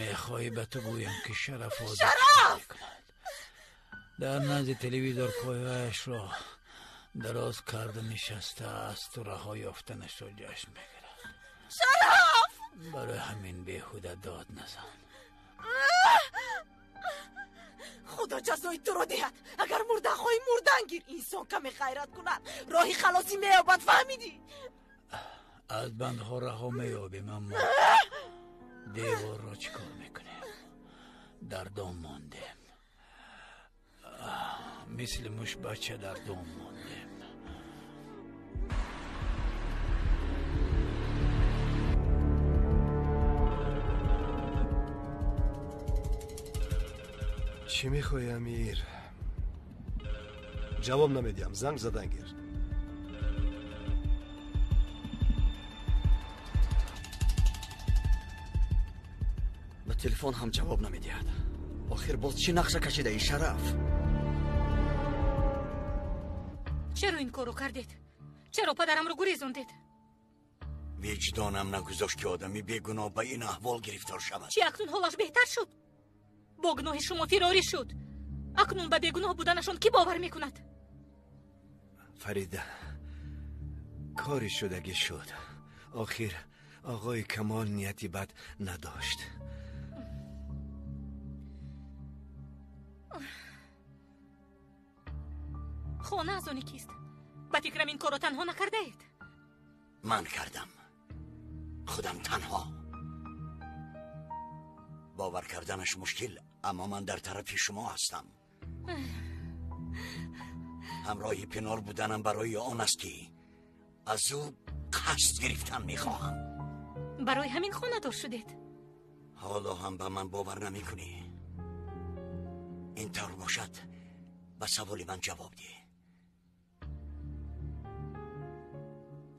Мехоҳӣ ба ту гӯям ки Шараф Шараф! Дар назди телевизор пойҳояшро дароз карда нишастааст ва раҳо ёфтанашро ҷашн мегирад. Шараф! Барои ҳамин беҳуда дод назан. Худо ҷазои туро диҳад. Агар мурдан хоҳӣ, мурдан гир. Инсон каме ғайрат кунад, роҳи халосӣ меёбад, фаҳмидӣ? Аз бандҳо раҳо меёбем, аммо деворро чӣ кор мекунем? Дар дом мондем, мисли мушбача дар дом мондем. Чӣ мехоҳӣ, Амир? Ҷавоб намедиҳам, занг задан гир. Ба телефон ҳам ҷавоб намедиҳад. Охир боз чӣ нақша кашидаи, Шараф? Чаро ин корро кардед? Чаро падарамро гурезондед? Виҷдонам нагузошт, ки одами бегуноҳ ба ин аҳвол гирифтор шавад. Чӣ, акнун ҳолаш беҳтар шуд? Бо гуноҳи шумо фирорӣ шуд. Акнун ба бегуноҳ буданашон кӣ бовар мекунад? Фарида, кори шудагӣ шуд. Охир оғои Камол нияти бад надошт. Хона аз они кист? Ба фикрам, ин корро танҳо накардаед. Ман кардам, худам танҳо. Бовар карданаш мушкил, аммо ман дар тарафи шумо ҳастам. Ҳамроҳи Пинор буданам барои он аст, ки аз ӯ қасд гирифтан мехоҳам. Барои ҳамин хонадор шудед? Ҳоло ҳам ба ман бовар намекунӣ? Ин тавр бошад, ба саволи ман ҷавоб деҳ.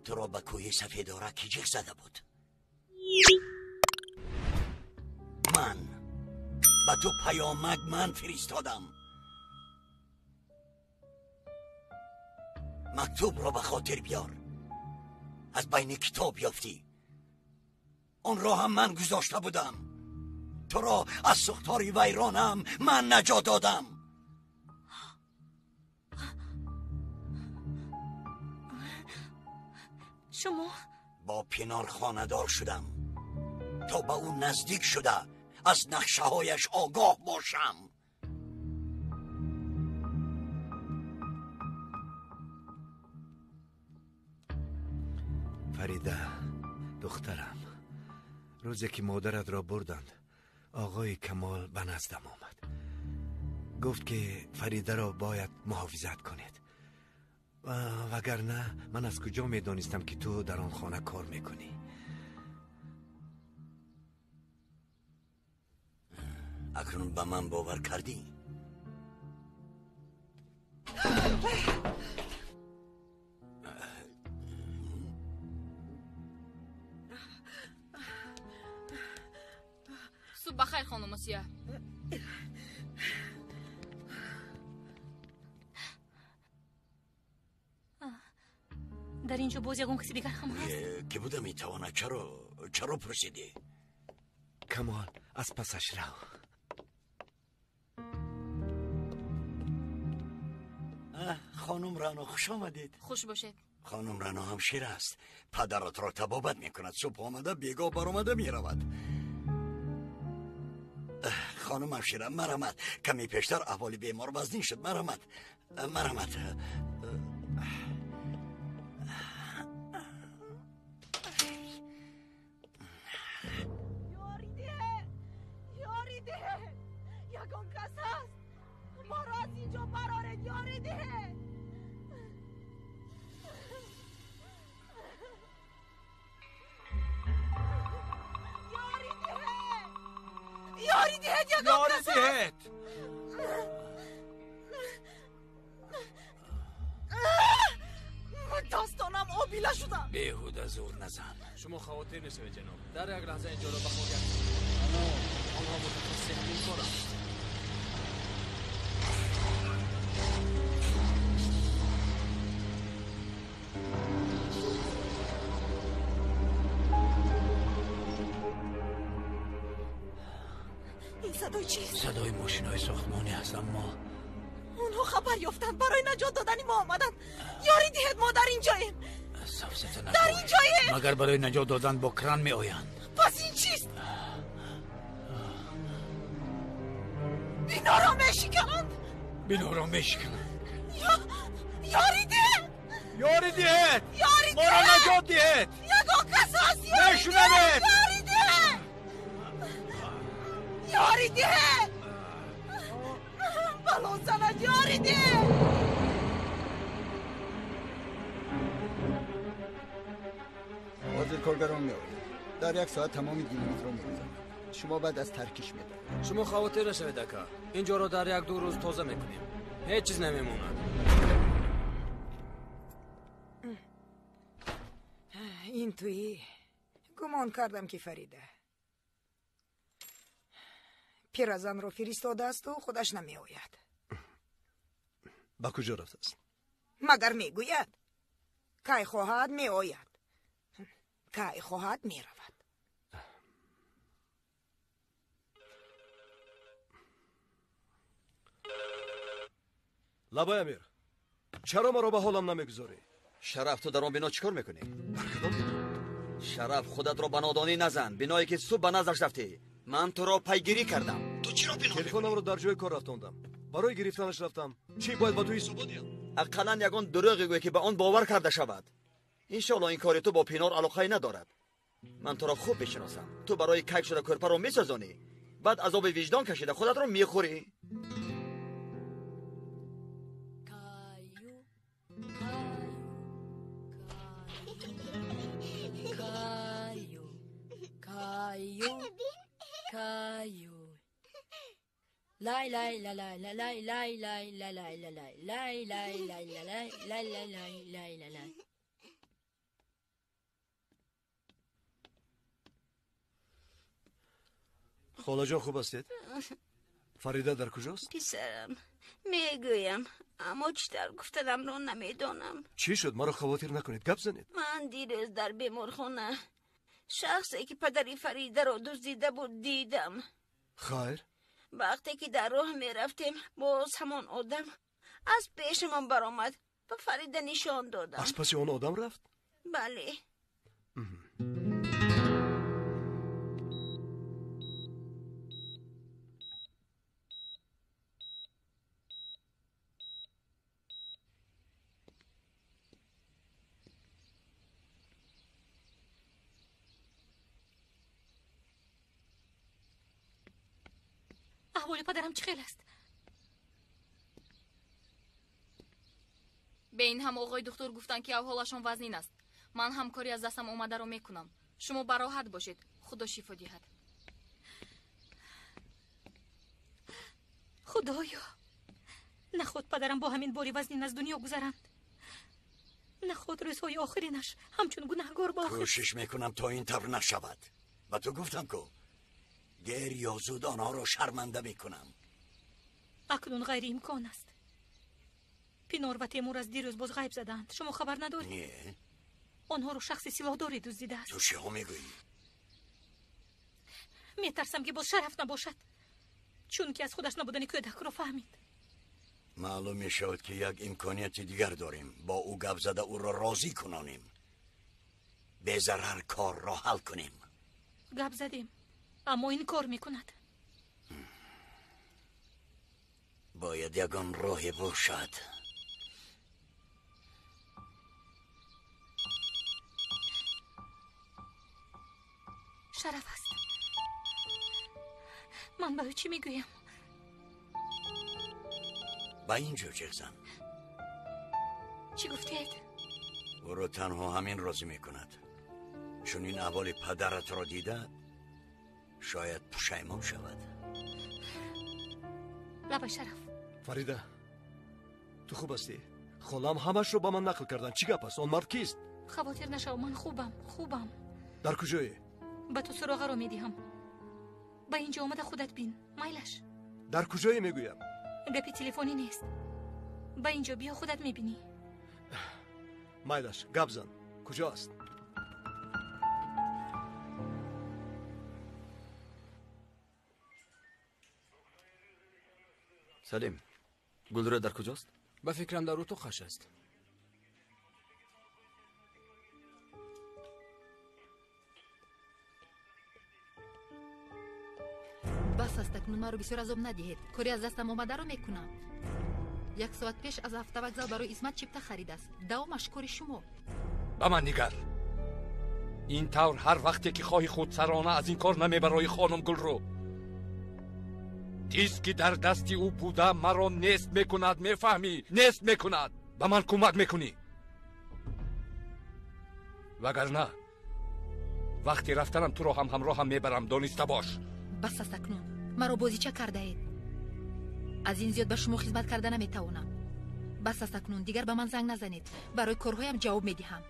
Туро ба кӯҳи Сафедора кӣ ҷиғ зада буд? Ман ба ту паёмак ман фиристодам. Мактубро ба хотир биёр. Аз байни китоб ёфтӣ. Онро ҳам ман гузошта будам. Туро аз сӯхтори вайронам ман наҷот додам. Шумо? Бо Пинор хонадор шудам то ба ӯ наздик шуда аз нақшаҳояш огоҳ бошам. Фарида, духтарам, рӯзе ки модаратро бурданд, оғои Камол ба наздам омад. Гуфт, ки Фаридаро бояд муҳофизат кунед, вагарна ман аз куҷо медонистам, ки ту дар он хона кор мекунӣ? Акнун ба ман бовар кардӣ? Субҳ бахайр, хонум Осия. Дар ин ҷо боз ягон каси дигар ҳам ҳаст? Ки буда метавонад? Чаро пурсидӣ? Камол, аз пасаш рав. Хонум Рано, хуш омадед. Хуш бошед. Хонум Рано ҳамшира аст. Падаратро табобат мекунад. Субҳ омада, бегоҳ баромада меравад. Хонум ҳамшира, марҳамат. Каме пештар аҳволи бемор вазнин шуд. Марҳамат, марҳамат. Ёрӣ деҳ! Ягон кас ҳаст? Моро аз ин ҷо бароред, ёрӣ деҳ! Ёрӣ диҳед! Ёрӣ диҳед, ягон Ёрӣ кас ҳаст? диҳед! Дастонам обила шудам. Беҳуда зур назан. Шумо хавотир нашавед, ҷаноб. Дар як лаҳза инҷоро ба хок онҳо мутахассиси ҳамин коранд. Садои чист? Садои мошинҳои сохтмонӣ аст, аммо онҳо хабар ёфтанд, барои наҷот додани мо омаданд. Ёрӣ диҳед, мо дар инҷоем. Сафсата Дар инҷоем. Магар барои наҷот додан бо кран меоянд? Пас ин чист? Биноро мешикананд. Биноро мешикананд. Ёрӣ диҳед! Ёрӣ диҳед! Ёрӣ диҳед! Моро наҷот диҳед! Ягон кас ҳаст? Мешунавед! Ёрӣ диҳед! Ёрӣ диҳед! Бало занад, ёрӣ диҳед! Ҳозир коргарон меоянд. Дар як соат тамоми динамитро мегузаранд. Шумо баъд аз таркиш медаред. Шумо хавотир нашавед, ака. Инҷоро дар як-ду рӯз тоза мекунем. Ҳеҷ чиз намемонад. Ин туӣ? Гумон кардам, ки Фарида пиразанро фиристодаасту худаш намеояд. Ба куҷо рафтааст? Магар мегӯяд, кай хоҳад меояд, кай хоҳад меравад. Лабай Амир, чаро маро ба ҳолам намегузорӣ? Шараф, ту дар он бино чӣ кор мекунӣ? Дар кадом бино? Шараф, худатро ба нодонӣ назан. Биное ки субҳ ба наздаш рафтӣ, ман туро пайгирӣ кардам. Ту чиро пинҳон? Телефонамро дар ҷои кор рафтондам. Барои гирифтанаш рафтам. Чӣ бояд ба ту ҳисобот диҳам? Ақаллан ягон дурӯғе гӯй, ки ба он бовар карда шавад. Иншоалло ин кори ту бо Пинор алоқае надорад. Ман туро хуб мешиносам. Ту барои кайк шуда кӯрпаро месӯзонӣ, баъд азоби виҷдон кашида худатро мехӯрӣ. Каю, лай лай ла лай ла лай лай лай ла лай ла лай лай лай лай ла лай лай лай лай лай ла лай. Холаҷон, хуб ҳастед? Фарида дар куҷост? Писарам, мегӯям, аммо чӣ тавр гуфтанамро намедонам. Чӣ шуд? Маро хавотир накунед, гап занед. Ман дирӯз дар беморхона шахсе ки падари Фаридаро дуздида буд дидам. Хайр? Вақте ки дар роҳ мерафтем, боз ҳамон одам аз пешамон баромад, ба Фарида нишон додам. Аз паси он одам рафт? Бале. Аҳволи падарам чӣ хел аст? Бе ин ҳам оғои духтур гуфтанд, ки аҳволашон вазнин аст. Ман ҳам кори аз дастам омадаро мекунам. Шумо бароҳат бошед, Худо шифо диҳад. Худоё, наход падарам бо ҳамин бори вазнин аз дунё гузаранд. Наход рӯзҳои охиринаш ҳамчун гунаҳгор ба охир. Кӯшиш мекунам то ин тавр нашавад. Ба ту гуфтам ку, дер ё зуд онҳоро шарманда мекунам. Акнун ғайриимкон аст. Пинор ва Темур аз дирӯз боз ғайб задаанд. Шумо хабар надоред? Не. Онҳоро шахси силоҳдоре дуздидааст. Ту чиҳо мегӯӣ? Метарсам, ки боз Шараф набошад, чунки аз худаш набудани кӯдакро фаҳмид. Маълум мешавад, ки як имконияти дигар дорем. Бо ӯ гап зада ӯро розӣ кунонем, безарар корро ҳал кунем. Гап задем, аммо инкор мекунад. Бояд ягон роҳе бошад. Шараф аст. Ман ба ӯ чӣ мегӯям? Ба ин ҷо ҷеғ зан. Чӣ гуфтед? Ӯро танҳо ҳамин розӣ мекунад. Чунин аҳволи падаратро дида шояд пушаймон шавад. Лабай Шараф. Фарида, ту хуб ҳастӣ? Холам ҳамашро ба ман нақл карданд. Чӣ гап аст? Он мард кист? Хавотир нашав, ман хубам, хубам. Дар куҷое? Ба ту суроғаро медиҳам. Ба ин ҷо омада худат бин, майлаш. Дар куҷое мегӯям? Гапи телефонӣ нест. Ба ин ҷо биё, худат мебинӣ. Майлаш, гап зан. Куҷо аст? Салим, Гулрӯ дар куҷост? Ба фикрам дар утоқаш аст. Бас аст, акнун маро бисёр азоб надиҳед. Кори аз дастам омадаро мекунам. Як соат пеш аз автовокзал барои Исмат чипта харидааст. Давомаш кори шумо. Ба ман нигар. Ин тавр ҳар вақте ки хоҳӣ худсарона аз ин кор намебарои хонум Гулрӯ. Тиз ки дар дасти ӯ буда маро нест мекунад, мефаҳмӣ? Нест мекунад. Ба ман кӯмак мекунӣ. Вагарна вақти рафтанам туро ҳам ҳамроҳам мебарам, дониста бош. Бас аст акнун. Маро бозича кардаед. Аз ин зиёд ба шумо хизмат карда наметавонам. Бас аст акнун, дигар ба ман занг назанед. Барои корҳоям ҷавоб медиҳам.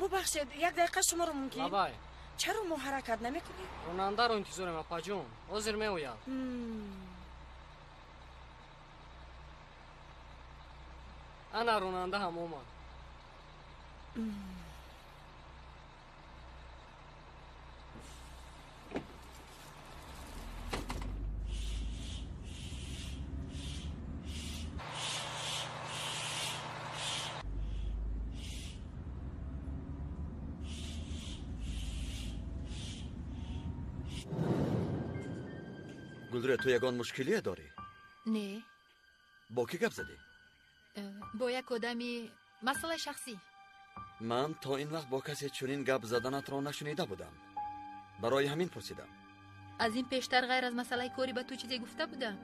Бубахшед, як дақиқа шуморо мумкин? Лабай. Чаро мо ҳаракат намекунем? Ронандаро интизорем, апаҷон. Ҳозир меояд. Ана ронанда ҳам омад. Гулрӯ, ту ягон мушкилие дорӣ? Не. Бо кӣ гап задӣ? Бо як одами масъалаи шахсӣ. Ман то ин вақт бо касе чунин гап заданатро нашунида будам. Барои ҳамин пурсидам. Аз ин пештар ғайр аз масъалаи корӣ ба ту чизе гуфта будам?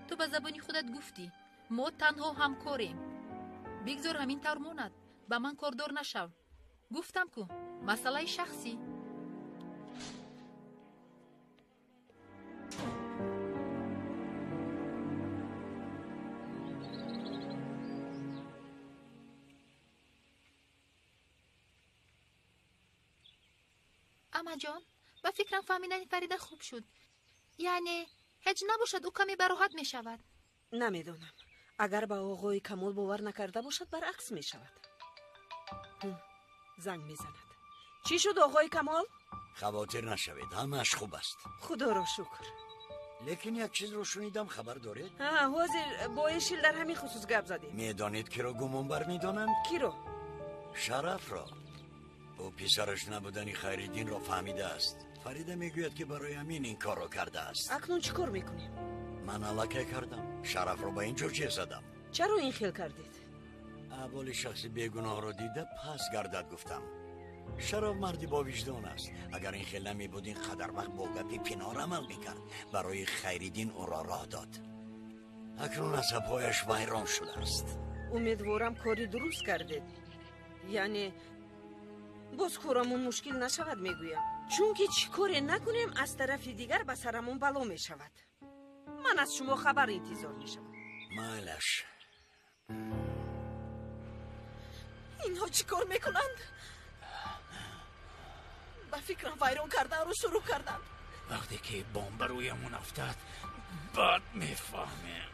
Ту ба забони худат гуфтӣ. Мо танҳо ҳамкорем. Бигзор ҳамин тавр монад. Ба ман кордор нашав. Гуфтам ку, масъалаи шахсӣ. Амаҷон, ба фикрам фаҳмидани Фарида хуб шуд. Яъне ҳеҷ набошад, ӯ каме бароҳат мешавад. Намедонам. Агар ба оғои Камол бовар накарда бошад, баръакс мешавад. Занг мезанад. Чӣ шуд, оғои Камол? Хавотир нашавед, ҳамааш хуб аст. Худоро шукр. Лекин як чизро шунидам, хабар доред? Ҳозир бо Эшил дар ҳамин хусус гап задем. Медонед, киро гумонбар медонанд? Киро? Шарафро. Ӯ писараш набудани Хайриддинро фаҳмидааст. Фарида мегӯяд, ки барои ҳамин ин корро кардааст. Акнун чӣ кор мекунем? Ман аллакай кардам. Шарафро ба ин ҷо ҷеғ задам. Чаро ин хел кардед? Аҳволи шахси бегуноҳро дида пас гардад гуфтам. Шараф марди бовиҷдон аст. Агар ин хел намебуд, ин қадар вақт бо гапи Пинор амал мекард. Барои Хайриддин ӯро роҳ дод. Акнун асабҳояш вайрон шудааст. Умедворам кори дуруст кардед. Яъне боз корамон мушкил нашавад, мегӯям. Чунки чӣ коре накунем, аз тарафи дигар ба сарамон бало мешавад. Ман аз шумо хабар интизор мешавам. Майлаш. Инҳо чӣ кор мекунанд? Ба фикрам вайрон карданро шурӯъ карданд. Вақте ки бомба рӯямон афтад, бад мефаҳмем.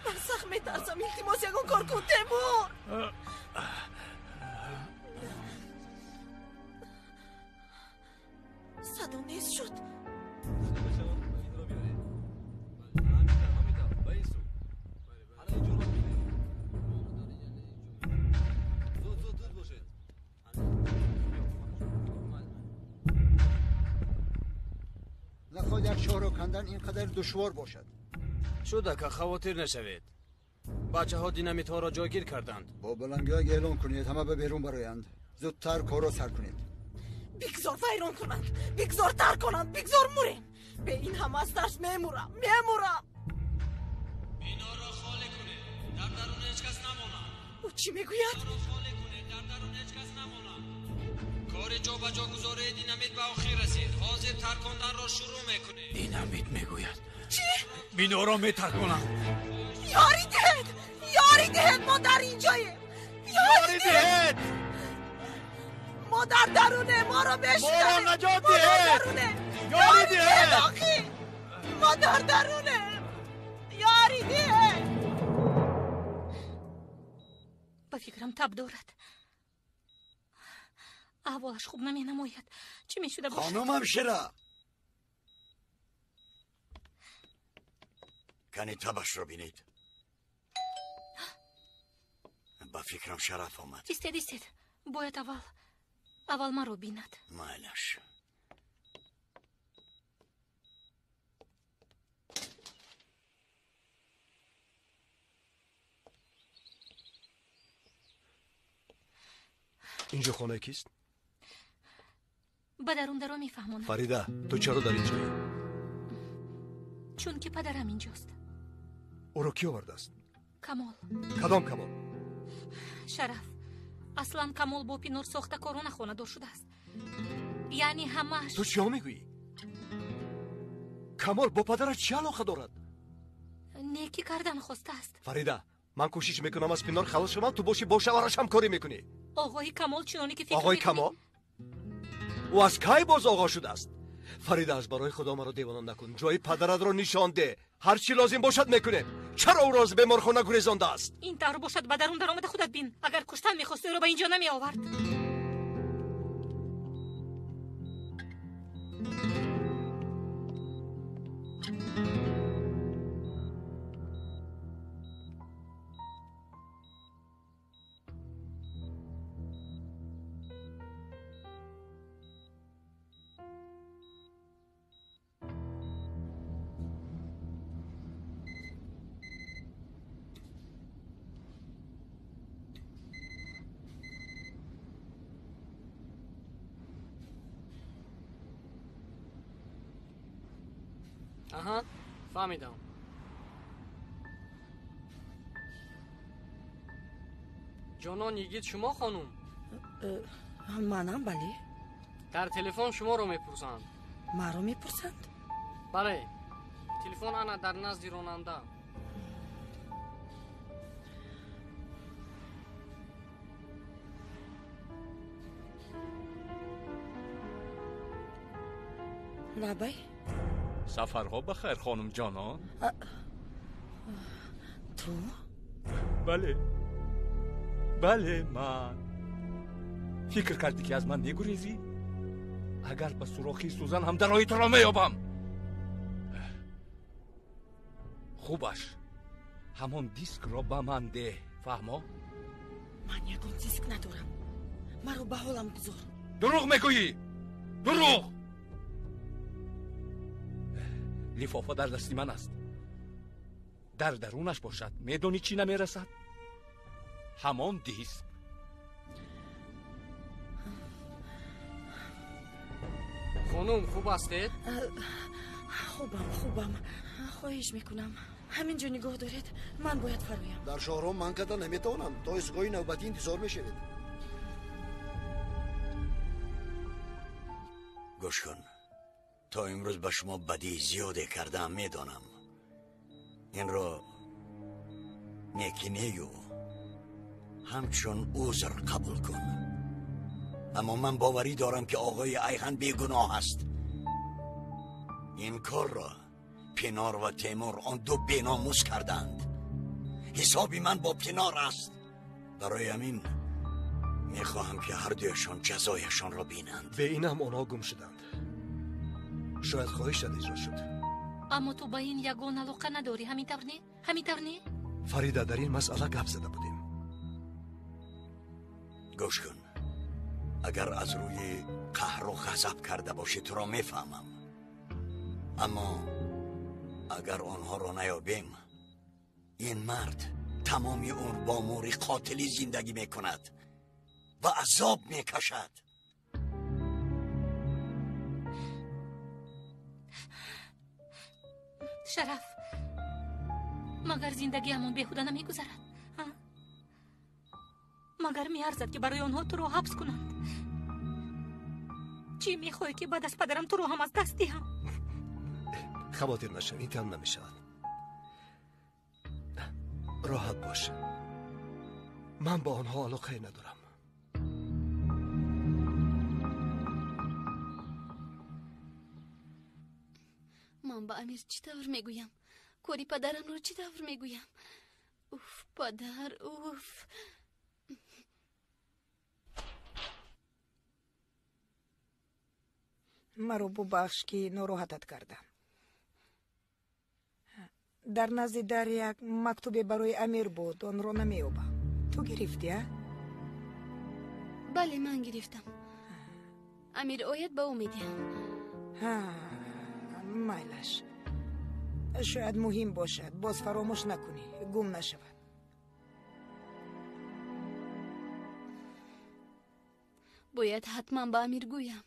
Ман сахт метарсам. Илтимос, ягон кор кун, Темур. Садо нест шуд. Нахоҳад як шоҳро кандан ин қадар душвор бошад. Шуд, ака, хавотир нашавед. Бачаҳо динамитҳоро ҷойгир карданд. Бо баландгӯяк эълон кунед, ҳама ба берун бароянд. Зудтар корро сар кунед. Бигзор вайрон кунанд, бигзор тар кунанд, бигзор мурем. Бе ин ҳама аз тарс мемурам, мемурам. Биноро холӣ кунед, дар дарун ҳеҷ кас намонад. Ӯ чӣ мегӯяд? Биноро холӣ кунед, дар дарун ҳеҷ кас намонад. Кори ҷобаҷогузории динамит ба охир расид. Ҳозир тарконданро шурӯъ мекунем. Динамит мегӯяд. Чӣ? Биноро метарконанд. Ёрӣ диҳед! Ёрӣ диҳед! Мо дар инҷоем! Ёрӣ диҳед! Мо Мо дар даруне, моро мешунавед. Моро наҷот диҳед. Ёрӣ диҳед. Мо дар даруне. Ёрӣ диҳед. Ба фикрам таб дорад. Аҳволаш хуб наменамояд. Чӣ мешуда бошад? Хонумам Шира. Кани табашро бинед. Ба фикрам Шараф омад. Истед, истед. Бояд аввал маро бинад. Майлаш. Инҷо хонаи кист? Ба дарун даро мефаҳмонам. Фарида, ту чаро дар инҷоӣ? Чунки падарам инҷост. Ӯро кӣ овардааст? Камол. Кадом Камол? Шараф, аслан Камол бо Пинор сохтакорона хонадор шудааст. Яъне ҳамааш. Ту чиҳо мегӯӣ? Камол бо падараш чӣ алоқа дорад? Некӣ кардан хостааст. Фарида, ман кӯшиш мекунам аз Пинор халос шавам, ту бошӣ бо шавҳараш ҳамкорӣ мекунӣ. Оғои Камол чуноне ки фикр Оғои Камол? Ӯ аз кай боз оғо шудааст? Фарида, аз барои худо маро девона накун. Ҷои падаратро нишон деҳ. Ҳар чӣ лозим бошад мекунем. Чаро ӯро аз беморхона гурезондааст? Ин тавр бошад, ба дарун даромада худат бин. Агар куштан мехост, ӯро ба инҷо намеовард. Аҳа, фаҳмидам. Ҷонон йигит шумо, хонум? Манам, бале. Дар телефон шуморо мепурсанд. Маро мепурсанд? Бале. Телефон ана дар назди ронанда. Лабай? Сафарҳо ба хайр, хонум ҷонон. Ту? Бале. Бале, ман. Фикр кардӣ ки аз ман мегурезӣ? Агар ба сурохи сӯзан ҳам дарои туро меёбам. Хубаш, ҳамон дискро ба ман деҳ, фаҳмо? Ман ягон диск надорам. Маро ба ҳолам гузор. Дурӯғ мегӯӣ! Дурӯғ! Лифофа дар дасти ман аст. Дар дарунаш бошад, медонӣ чӣ намерасад? Ҳамон диск. Хонум, хуб ҳастед? Хубам, хубам. Хоҳиш мекунам, ҳамин ҷо нигоҳ доред, ман бояд фароям. Дар шоҳроҳ ман карда наметавонам. То истгоҳи навбатӣ интизор мешавед. Гӯш кун. То имрӯз ба шумо бадии зиёде кардаам, медонам. Инро некӣ нею ҳамчун узр қабул кун. Аммо ман боварӣ дорам ки оғои Айхан бегуноҳ аст. Ин корро Пинор ва Темур, он ду беномус карданд. Ҳисоби ман бо Пинор аст. Барои ҳамин мехоҳам ки ҳардуяшон ҷазояшонро бинанд. Бе ин ҳам онҳо гум шуданд. Шояд хоҳишат иҷро шуд. Аммо ту ба ин ягон алоқа надорӣ, ҳамин тавр не? Ҳамин тавр не? Фарида, дар ин масъала гап зада будем. Гӯш кун. Агар аз рӯи қаҳру ғазаб карда бошӣ, туро мефаҳмам. Аммо агар онҳоро наёбем, ин мард тамоми умр бо мӯри қотилӣ зиндагӣ мекунад ва азоб мекашад. Шараф, магар зиндагиамон беҳуда намегузарад? Магар меарзад ки барои онҳо туро ҳабс кунанд? Чӣ мехоҳӣ ки баъд аз падарам туро ҳам аз даст диҳам? Хавотир нашав, ин тавр намешавад. Роҳат бош. Ман бо онҳо алоқае надорам. Ба Амир чӣ тавр мегӯям? Кори падарамро чӣ тавр мегӯям? Уф, падар, уф. Маро бубахш, ки нороҳатат кардам. Дар назди дар як мактубе барои Амир буд, онро намеёбам. Ту гирифтӣ, а? Бале, ман гирифтам. Амир ояд, ба ӯ медиҳам. Майлаш. Шояд муҳим бошад, боз фаромӯш накунӣ, гум нашавад. Бояд ҳатман ба Амир гӯям.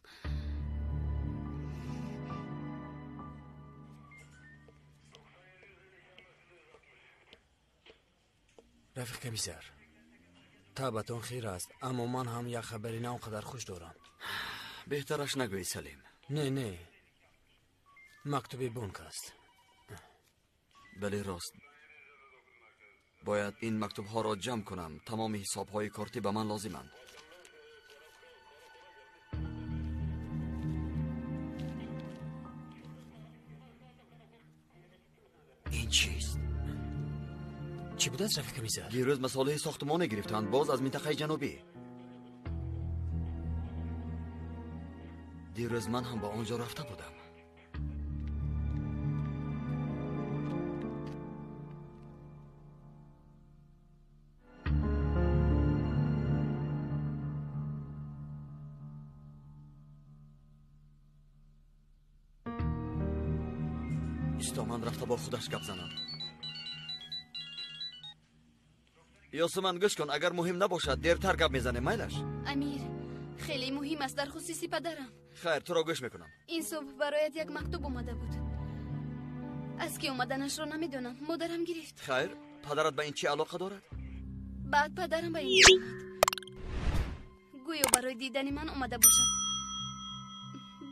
Рафиқ комиссар, табъатон хир аст, аммо ман ҳам як хабари на он қадар хуш дорам. Беҳтараш нагӯӣ, Салим. Не, не, мактуби бонк аст. Бале, рост. Бояд ин мактубҳоро ҷамъ кунам. Тамоми ҳисобҳои кортӣ ба ман лозиманд. Ин чист? Чӣ будааст, рафиқ комиссар? Дирӯз масолеҳи сохтмонӣ гирифтанд, боз аз минтақаи ҷанубӣ. Дирӯз ман ҳам ба он ҷо рафта будам. Исто, ман рафта бо худаш гап занам. Ёсуман, гӯш кун, агар муҳим набошад, дертар гап мезанем, майлаш? Амир, хеле муҳим аст дар хусуси падарам. Хайр, туро гӯш мекунам. Ин субҳ бароят як мактуб омада буд. Аз ки омаданашро намедонам, модарам гирифт. Хайр, падарат ба ин чӣ алоқа дорад? Баъд падарам ба ин ҷо омад. Гӯё барои дидани ман омада бошад.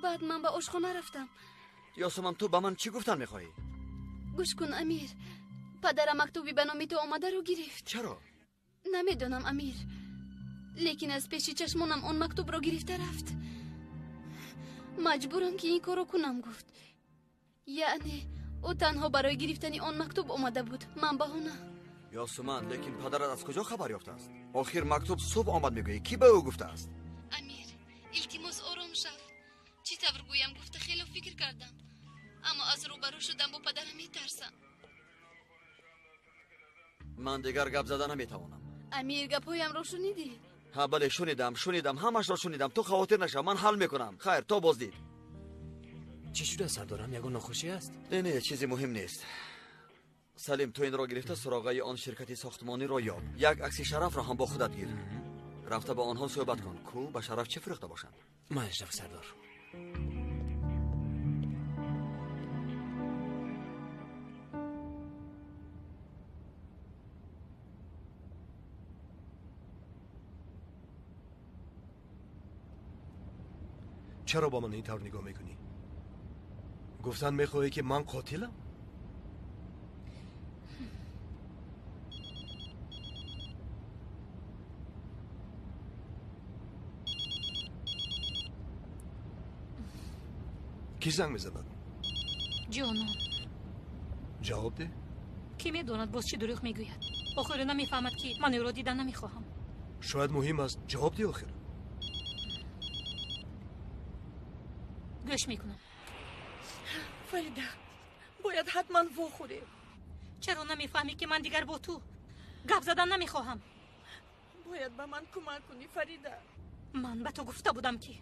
Баъд ман ба ошхона рафтам. Ёсуман, ту ба ман чӣ гуфтан мехоҳӣ? Гӯш кун, Амир, падарам мактуби ба номи ту омадаро гирифт. Чаро? Намедонам, Амир, лекин аз пеши чашмонам он мактубро гирифта рафт. Маҷбурам, ки ин корро кунам, гуфт. Яъне ӯ танҳо барои гирифтани он мактуб омада буд, ман баҳона. Ёсуман, лекин падарат аз куҷо хабар ёфтааст? Охир мактуб субҳ омад мегӯӣ, кӣ ба ӯ гуфтааст? Амир, илтимос, ором шав. Чӣ тавр гӯям гуфта хело фикр кардам, аммо аз рӯбарӯ шудан бо падарам метарсам. Ман дигар гап зада наметавонам. Амир, гапҳоямро шунидӣ? Ҳа, бале, шунидам, шунидам, ҳамашро шунидам. Ту хавотир нашав, ман ҳал мекунам. Хайр, то боздид. Чӣ шуда, сардорам? Ягон нохушӣ аст? Не, не, чизи муҳим нест. Салим, ту инро гирифта суроғаи он ширкати сохтмониро ёб. Як акси Шарафро ҳам бо худат гир. Рафта ба онҳо суҳбат кун. Ку ба Шараф чӣ фурӯхта бошанд? Ман рафт, сардор. Чаро ба ман ин тавр нигоҳ мекунӣ? Гуфтан мехоҳӣ, ки ман қотилам? Кӣ занг мезанад? Ҷонон. Ҷавоб деҳ. Кӣ медонад боз чӣ дурӯғ мегӯяд? Охир намефаҳмад, ки ман ӯро дидан намехоҳам. Шояд муҳим аст. Ҷавоб деҳ охир. Гӯш мекунам. Фарида, бояд ҳатман вохӯрем. Чаро намефаҳмӣ, ки ман дигар бо ту гап задан намехоҳам? Бояд ба ман кӯмак кунӣ, Фарида. Ман ба ту гуфта будам, ки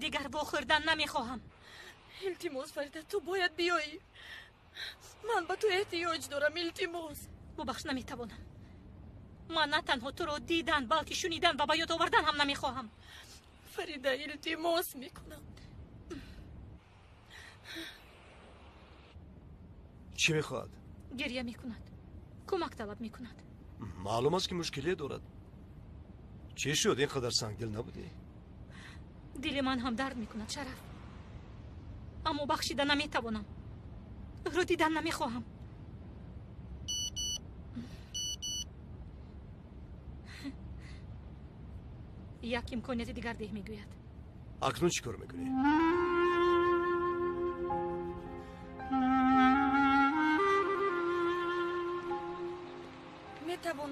дигар вохӯрдан намехоҳам. Илтимос, Фарида, ту бояд биёӣ. Ман ба ту эҳтиёҷ дорам, илтимос. Бубахш, наметавонам. Ман на танҳо туро дидан, балки шунидан ва ба ёд овардан ҳам намехоҳам. Фарида, илтимос мекунам. Чӣ мехоҳад? Гиря мекунад, кӯмак талаб мекунад. Маълум аст, ки мушкиле дорад. Чӣ шуд, ин қадар сангдил набудӣ? Дили ман ҳам дард мекунад, Шараф, аммо бахшида наметавонам. Ӯро дидан намехоҳам. Як имконияти дигар деҳ, мегӯяд. Акнун чӣ кор мекунӣ?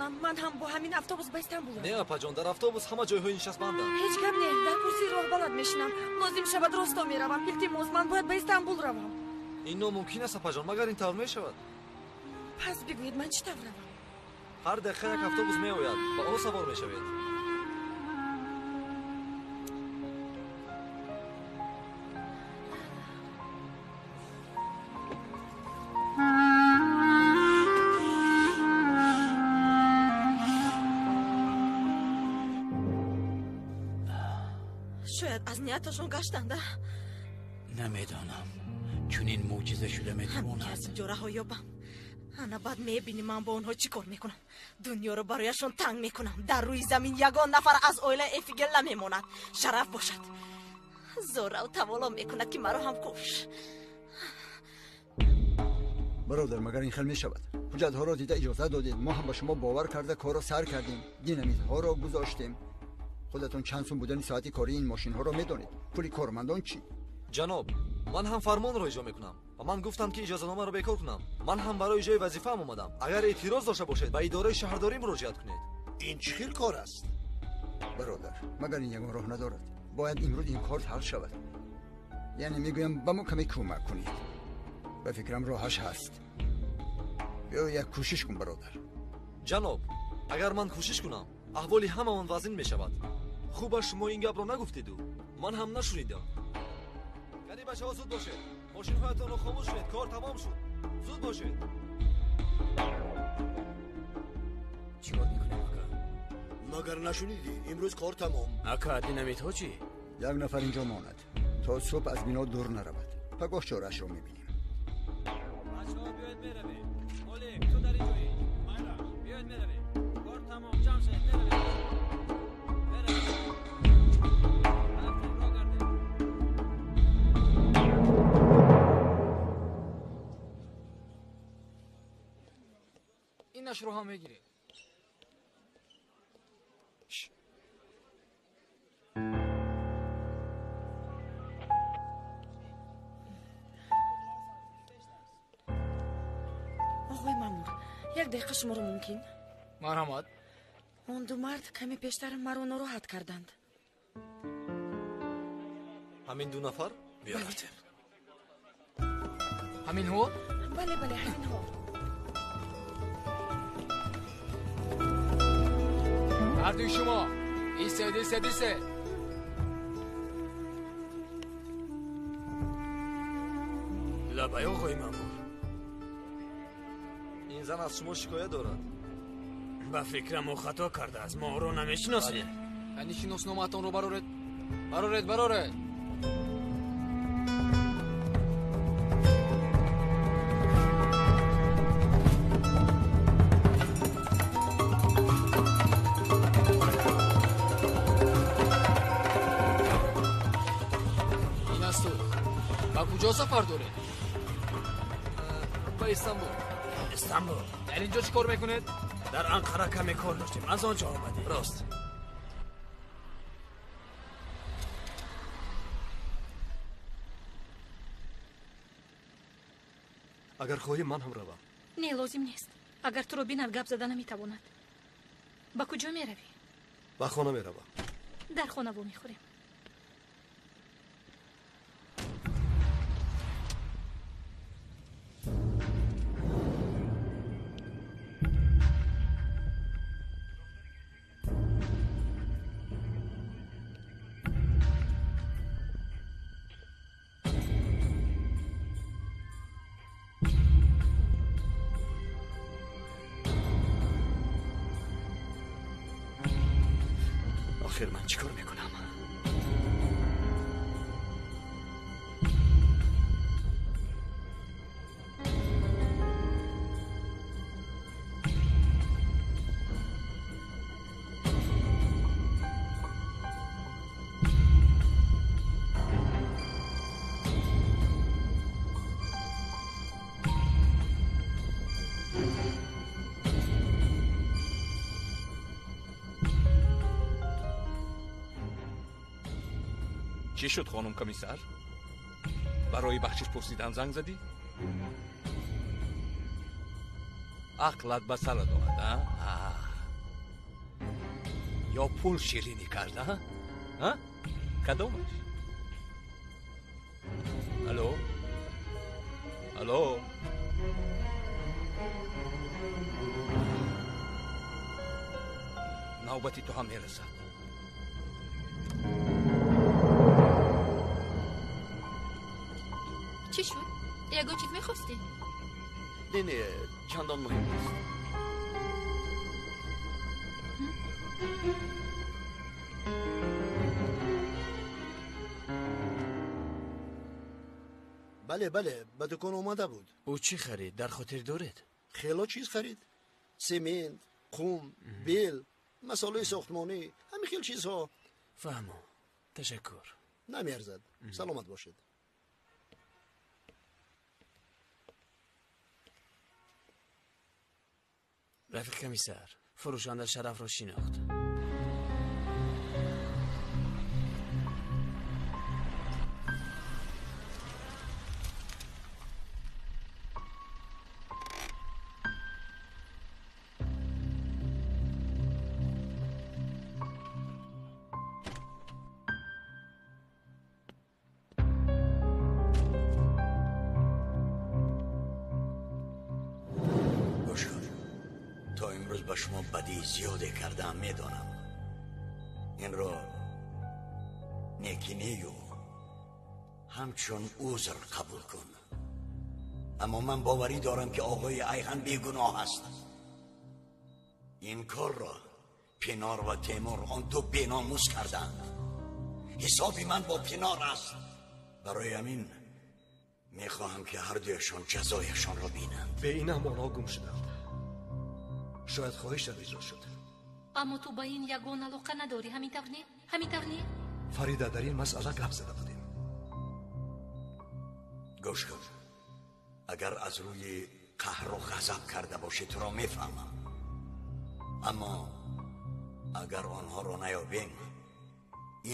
монам. Ман ҳам бо ҳамин автобус ба Истанбул равам. Не, апаҷон, дар автобус ҳама ҷойҳои нишаст банданд. Ҳеҷ гап не, дар курсии роҳбалад мешинам. Лозим шавад росто меравам. Илтимос, ман бояд ба Истанбул равам. Ин номумкин аст, апаҷон, магар ин тавр мешавад? Пас бигӯед, ман чӣ тавр равам? Ҳар дақиқа як автобус меояд, ба он савор мешавед. Шояд аз нияташон гаштанда. Намедонам, чунин мӯъҷиза шуда метавонад. Ҳамин аз ҷораҳо ёбам. Ана баъд мебинӣ ман бо онҳо чӣ кор мекунам. Дунёро барояшон танг мекунам. Дар рӯи замин ягон нафар аз оилаи Эфигел намемонад. Шараф бошад. Зорав таволо мекунад, ки маро ҳам куш. Бародар, магар ин хел мешавад? Ҳуҷҷатҳоро дида иҷозат додед. Мо ҳам ба шумо бовар карда корро сар кардем. Динамитҳоро гузоштем. Худатон чанд сум будани соати кории ин мошинҳоро медонед. Пули кормандон чӣ? Ҷаноб, ман ҳам фармонро иҷро мекунам ва ман гуфтам, ки иҷозатномаро бекор кунам. Ман ҳам барои иҷрои вазифаам омадам. Агар эътироз дошта бошед, ба идораи шаҳрдорӣ муроҷиат кунед. Ин чӣ хел кор аст? Бародар, магар ин ягон роҳ надорад? Бояд имрӯз ин кор ҳал шавад. Яъне мегӯям, ба мо каме кӯмак кунед. Ба фикрам, роҳаш ҳаст. Биё як кӯшиш кун, бародар. Ҷаноб, агар ман кӯшиш кунам, аҳволи ҳамаон вазин мешавад. Хубаш шумо ин гапро нагуфтеду ман ҳам нашунидам. Кани бачаҳо, зуд бошед, мошинҳоятонро хомӯш кунед, кор тамом шуд. Зуд бошед. Чӣ кор мекунем, ака? Магар нашунидӣ? Имрӯз кор тамом. Ака, динамитҳо чӣ? Як нафар инҷо монад, то субҳ аз бино дур наравад. Пагоҳ чораашро мебинем. Бачаҳо, биёед меравем. Олег, ту дар ин ҷоӣ. Майра, биёед меравем. Кор тамом, ҷамъ шавед, меравем. Инашро ҳам мегиред. Оғои маъмур, як дақиқа шуморо мумкин? Марҳамат. Он ду мард каме пештар маро нороҳат карданд. Ҳамин ду нафар? Биё рафтем. Ҳаминҳо? Бале, бале, ҳаминҳо. Ҳардуи шумо истед, истед, истед. Лабай, оғои маъмур. Ин зан аз шумо шикоят дорад. Ба фикрам, ӯ хато кардааст. Мо ӯро намешиносем. Яъне шиносномаатонро бароред, бароред, бароред. Ин аз ту. Ба куҷо сафар доред? Ба Истанбул. Истанбул. Дар ин ҷо чӣ кор мекунед? Дар Анқара каме кор доштем, аз он ҷо омадем. Рост. Агар хоҳӣ, ман ҳам равам. Не, лозим нест. Агар туро бинад, гап зада наметавонад. Ба куҷо меравӣ? Ба хона меравам. Дар хона вомехӯрем. Охир ман чӣ кор мекунам? Чӣ шуд, хонум комиссар? Барои бахшиш пурсидан занг задӣ? Ақлат ба сарат омад, а? Ё пул ширинӣ кард, а? Кадомаш? Алло, алло. Навбати ту ҳам мерасад. Чӣ шуд? Ягон чиз мехостӣ? Не, не, чандон муҳим нест. Бале, бале, ба дукон омада буд. Ӯ чӣ харид, дар хотир доред? Хело чиз харид: семент, қум, бел, масолеҳи сохтмонӣ, ҳамин хел чизҳо. Фаҳмо, ташаккур. Намеарзад, саломат бошед. Рафиқ комиссар, фурӯшанда Шарафро шинохт. Ба шумо бадии зиёде кардаам, медонам. Инро некӣ нею ҳамчун узр қабул кун. Аммо ман боварӣ дорам, ки оғои Айхан бегуноҳ аст. Ин корро Пинор ва Темур, он ду беномус, карданд. Ҳисоби ман бо Пинор аст. Барои ҳамин мехоҳам, ки ҳардуяшон ҷазояшонро бинанд. Бе ин ҳам онҳо гум шуданд. Шояд хоҳишам иҷро шуд. Аммо ту ба ин ягон алоқа надорӣ, ҳамин тавр не? Ҳамин тавр не? Фарида, дар ин масъала гап зада будем. Гӯш кун, агар аз рӯи қаҳру ғазаб карда бошӣ, туро мефаҳмам. Аммо агар онҳоро наёбем,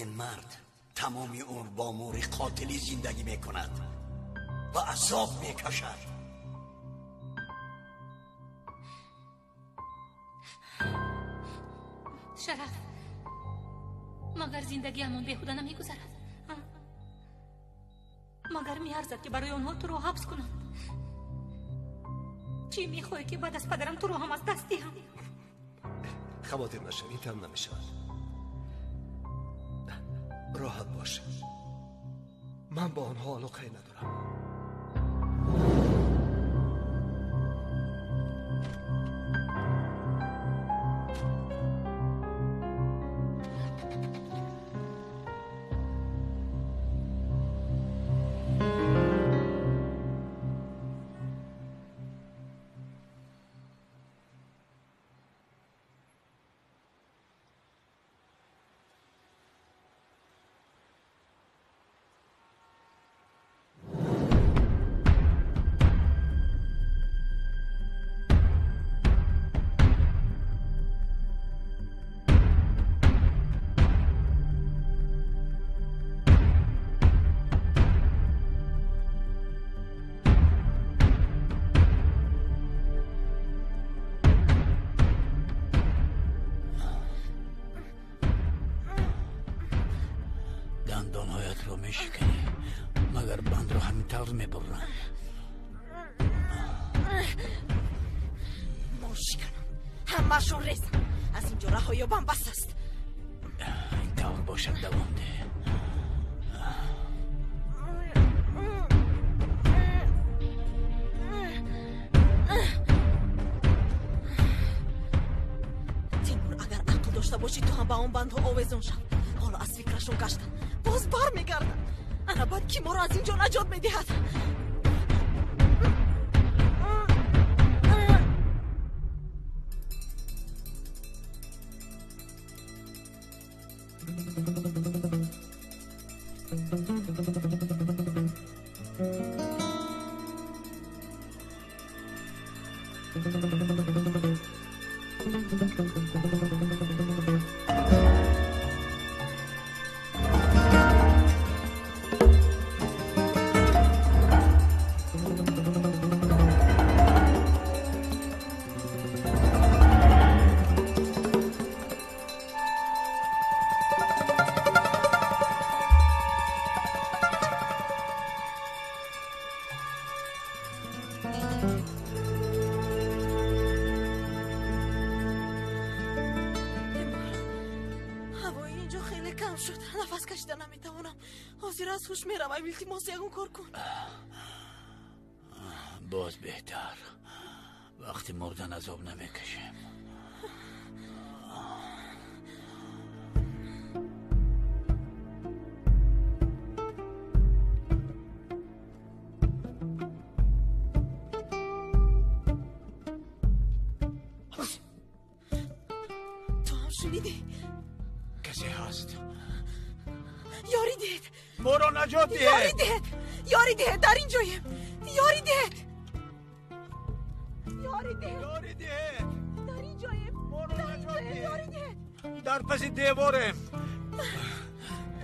ин мард тамоми умр бо мӯри қотилӣ зиндагӣ мекунад ва азоб мекашад. Шараф, магар зиндагиамон беҳуда намегузарад? Магар меарзад, ки барои онҳо туро ҳабс кунанд? Чӣ мехоҳӣ, ки баъд аз падарам туро ҳам аз даст диҳам? Хавотир нашав, ин тавр намешавад. Роҳат бош, ман бо онҳо алоқае надорам. Дандонҳоятро мешиканӣ, магар бандро ҳамин тавр мебуранд? Мошиканам, ҳамаашон резам. Аз инҷо раҳо ёбам, бас аст. Ин тавр бошад, давом деҳ. Тимур, агар ақл дошта бошӣ, ту ҳам ба он бандҳо овезон шав. Ҳоло аз фикрашон гаштам, боз бармегардам. Ана баъд ки моро аз ин ҷо наҷот медиҳад? Инҷо хеле кам шуд. Нафас кашида наметавонам. Ҳозир аз ҳуш меравам. Илтимос, ягон кор кун. Боз беҳтар. Вақти мурдан азоб намекашем. Ту ҳам шунидӣ? Касе ҳаст? Ёрӣ диҳед! Моро наҷот диҳед! Ёрӣ диҳед! Ёрӣ диҳед! Дар ин ҷоем! Ёрӣ диҳед! Ёрӣ диҳед! Ёрӣ диҳед! Дар ин ҷоем! Моро наҷот диҳед! Ёрӣ диҳед! Дар паси деворем!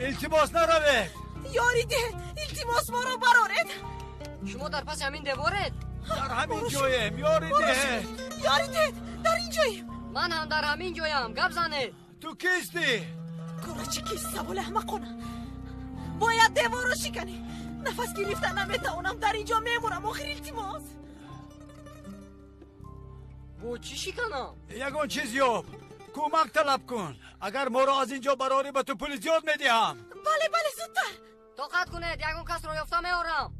Илтимос, наравед! Ёрӣ диҳед! Илтимос, моро бароред! Шумо дар паси ҳамин деворед? Дар ҳамин ҷоем! Ёрӣ диҳед! Ёрӣ диҳед! Дар ин ҷоем! Ман ҳам дар ҳамин ҷоям. Гап занед! Ту кистӣ? Корачи кист? Саволи аҳмақона. Бояд деворро шиканӣ. Нафас гирифта наметавонам. Дар ин ҷо мемонам. Охир илтимос. Бо чӣ шиканам? Ягон чиз ёб. Кӯмак талаб кун. Агар моро аз ин ҷо барорӣ, ба ту пули зиёд медиҳам. Бале, бале, зудтар. Тоқат кунед, ягон касро ёфта меорам.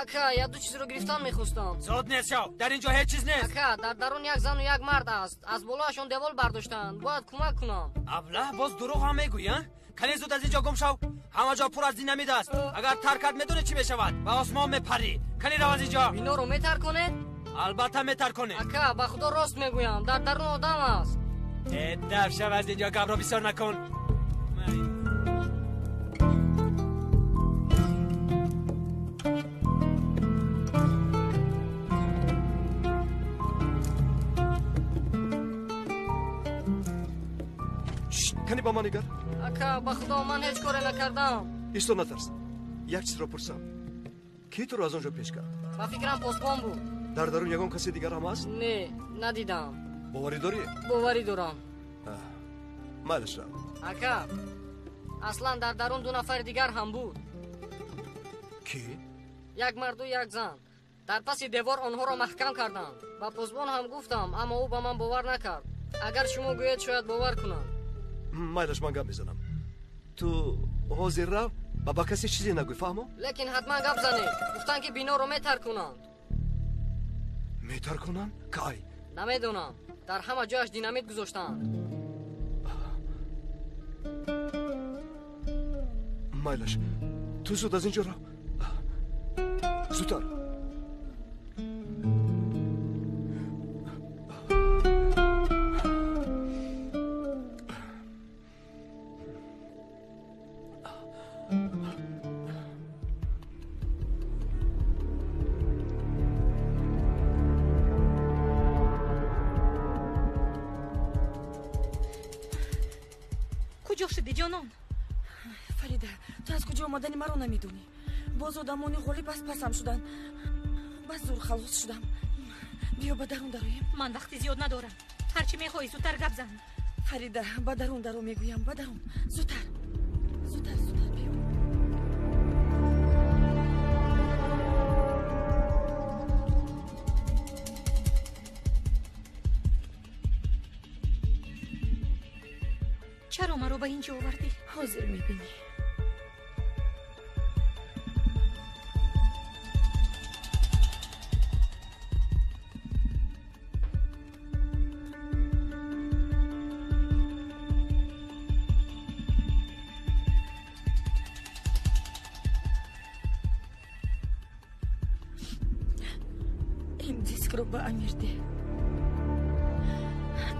Ака, як ду чизро гирифтан мехостам. Зуд нест шав, дар ин ҷо ҳеҷ чиз нест. Ака, дар дарун як зану як мард аст. Аз болоашон девол бардоштанд. Бояд кӯмак кунам. Аблаҳ, боз дурӯғ ҳам мегӯӣ, а? Кане зуд аз ин ҷо гум шав. Ҳама ҷо пур аз динамит аст. Агар таркат медонӣ чӣ мешавад? Ба осмон мепарӣ. Кане рав аз ин ҷо. Биноро метарконед? Албатта метарконем. Ака, ба худо рост мегӯям. Дар дарун одам аст. Э, даф шав аз ин ҷо, гапро бисёр накун. Кани ба ман нигар. Ака, ба худо ман ҳеҷ коре накардам. Исто, натарс. Як чизро пурсам. Ки туро аз он ҷо пеш кард? Ба фикрам посбон буд. Дар дарун ягон касе дигар ҳам аст? Не, надидам. Боварӣ дорӣ? Боварӣ дорам. Майлаш, рав. Ака, аслан дар дарун ду нафари дигар ҳам буд. Кӣ? Як марду як зан. Дар паси девор онҳоро маҳкам карданд. Ба посбон ҳам гуфтам, аммо ӯ ба ман бовар накард. Агар шумо гӯед, шояд бовар кунам. Майлаш, ман гап мезанам. Ту ҳозир рав ва ба касе чизе нагӯй, фаҳмо? Лекин ҳатман гап занед. Гуфтанд, ки биноро метаркунанд. Метаркунанд? Кай? Намедонам. Дар ҳама ҷояш динамит гузоштаанд. Майлаш, ту зуд аз ин ҷо рав. Зудтар. Куҷо шудӣ, ҷонон? Фарида, ту аз куҷо омадани маро намедонӣ. Боз одамони ғолиб аз пасам шуданд. Ба зур халос шудам. Биё ба дарун дароем. Ман вақти зиёд надорам. Ҳарчи мехоҳӣ, зудтар гап зан. Фарида, ба дарун даро мегӯям, ба дарун. Зудтар. Зудтар, зудтар биё. Чаро маро ба ин ҷо овардӣ? Ҳозир мебинӣ. Ин дискро ба Амир деҳ.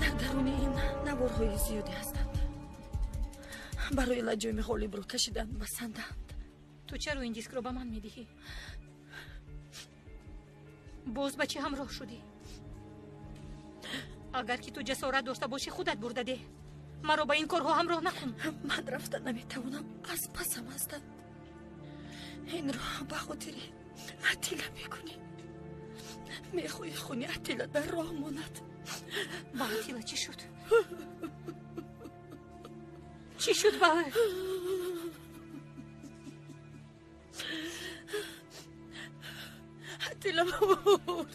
Дар даруни ин наворҳои зиёде ҳастанд. Барои лаҷоми ғолибро кашидан басанданд. Ту чаро ин дискро ба ман медиҳӣ? Боз ба чӣ ҳамроҳ шудӣ? Агар ки ту ҷасорат дошта бошӣ, худат бурда деҳ. Маро ба ин корҳо ҳамроҳ накун. Ман рафта наметавонам, аз пасам ҳастанд. Инро ба хотири Атила мекунӣ. Мехоҳӣ хуни Атила дар роҳ монад. Ба Атила чӣ шуд? Чӣ шуд ба ӯ? Атила мурд.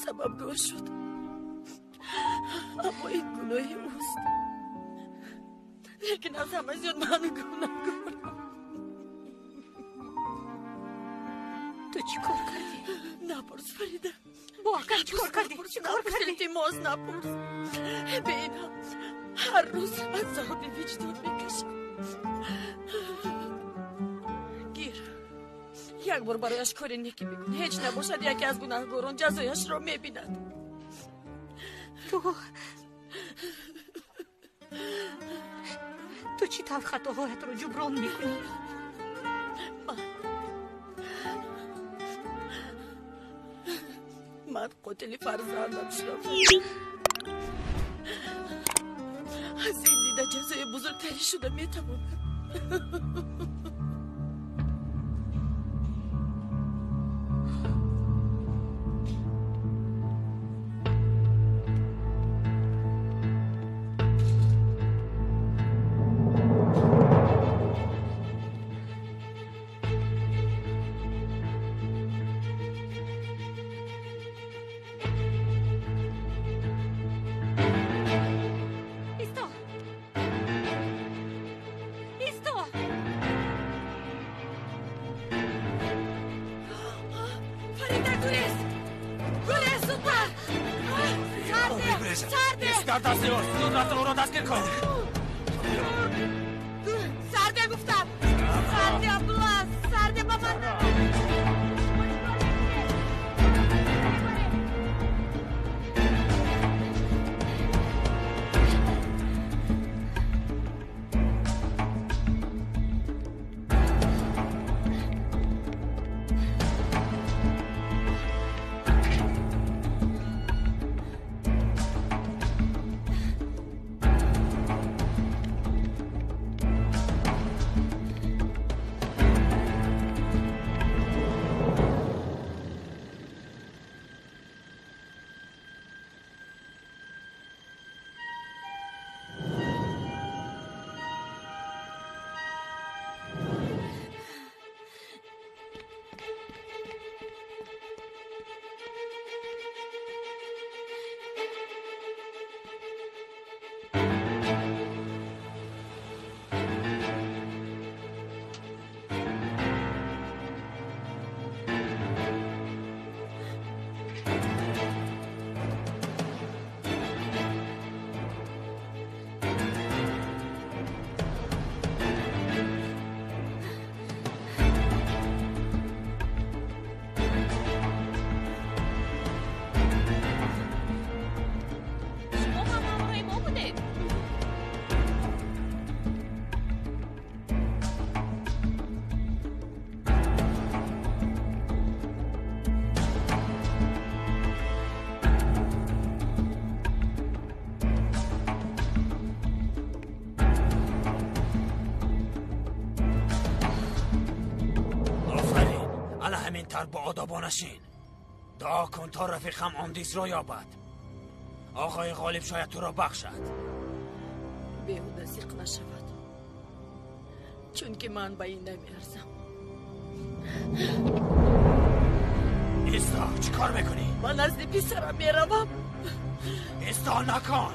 Сабабгор шуд, аммо ин гуноҳи ӯст. Лекин аз ҳама зиёд ман гунаҳкорам. Ту чӣ кор кардӣ? Напурс, Фарида. Бо акам чӣ кор кардӣ? Чӣ кор кардӣ? Илтимос, напурс. Бинам, ҳар рӯз азоби виҷдон мекашам. Гир, як бор барояш кори некӣ бикун. Ҳеҷ набошад, яке аз гунаҳгорон ҷазояшро мебинад. Ту чӣ тавр хатоҳоятро ҷуброн мекунӣ? Ман қотили фарзандам шудам. Аз ин дида ҷазои бузургтарӣ шуда метавонад. Сарде гуфтам! Сарде, Абдулла! Сарде ба ман! با نشین. دعا کن تا رفیقم آندیس را یابد. آقای غالب شاید تو را بخشد. بێهودە زیق نەشەوەت، چونکی من بە این نەمیارزم. ایستا چی کار میکنی؟ من نزد پسرم میروم. ایستا نکن.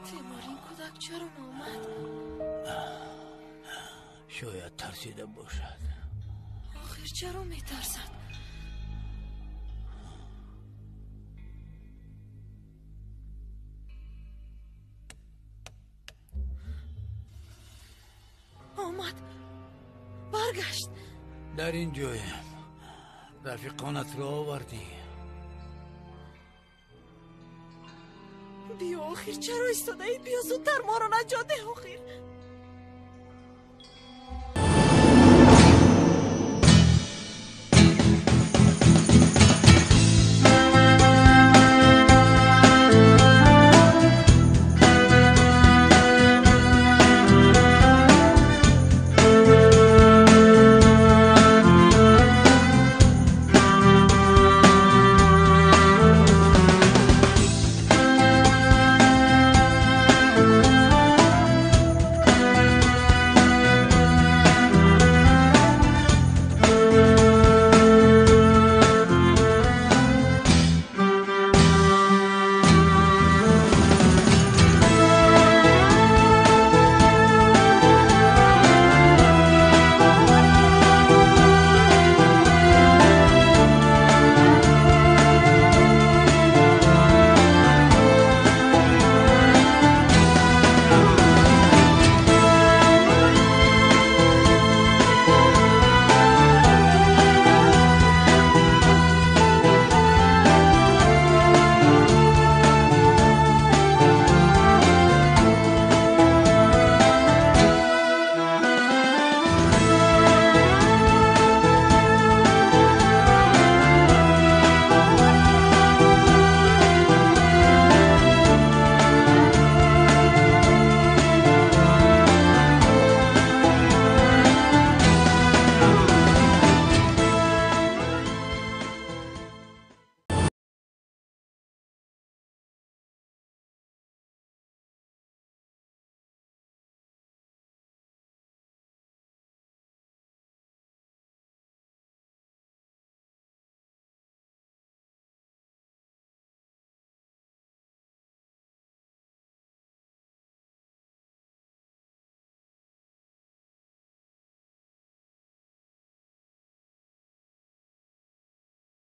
Тимур, ин кӯдак чаро наомад? Шояд тарсида бошад. Охир чаро метарсад? Омад, баргашт. Дар ин ҷоем. Рафиқонатро овардӣ. Биё, охир чаро истодаӣ? Биё зудтар, моро наҷот деҳ, охир.